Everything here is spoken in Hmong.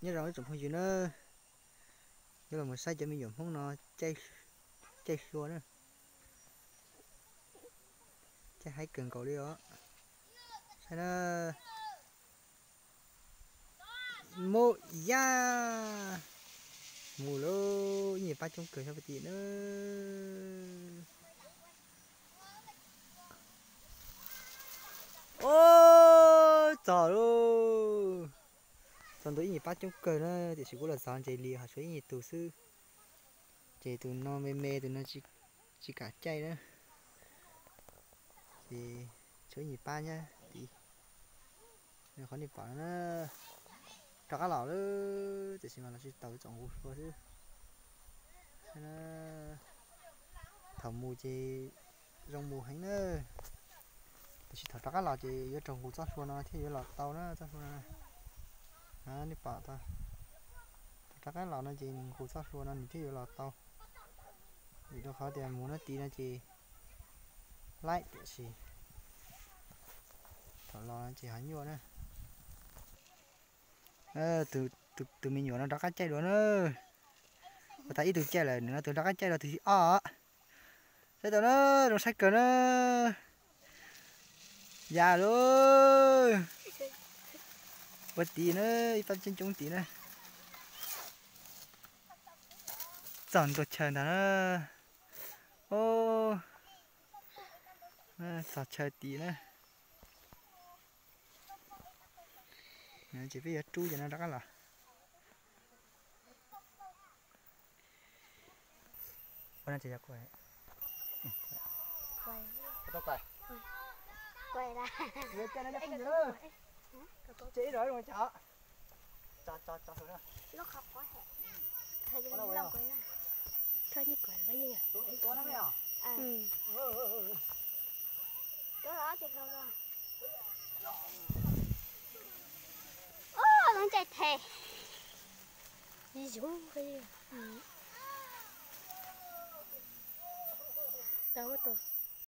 Nyob zoo ib tsoom phooj ywg na, yuav los mus saib cov me nyuam Hmoob no caij hlua na, caij haib kawg nkaus li os. Saib na, mus ya, mus lauj, ib nyuag pab coob kawg xyov puas tim na. Ub, txog lauj, txog ntua ib nyuag pab coob kawg na, tiam sis kuv los txog ntses li ho tshuav ib nyuag tus xwb. Ces tus no me me, tus no tsis kam caij na, ces tshuav ib nyuag pab nyob tid. Qhov nej pom no na, rov qab los lawm, tiam sis mas los tsis tau txoj nqus hlua xwb. Thaum mus ces zoo mus heev na, tiam sis thaum rov qab los ces yuav raug nqus txoj hlua no thiaj yuav los tau na, txoj hlua no. Nej pom, thaum rov qab los no ces nws nqus txoj hlua no nws thiaj yuav los tau, vim rau qhov tias mus no tid no ces laib, tiam sis thaum los ces ho nyuaj na. Tus me nyuam no rov qab caij dua na, ua tau ib tug caij lawm, nws no tus rov qab caij dua tus thib ob. Saib tau na, zoo saib kawg na. Ya lauj, ua tid na, ib pab coob coob tid na. Txog ntua chaw ntag na. Txog chaw tid na. Ces peb yuav rub cov no rov qab los. Ub, lub ntsej the. Zoo, tau tus.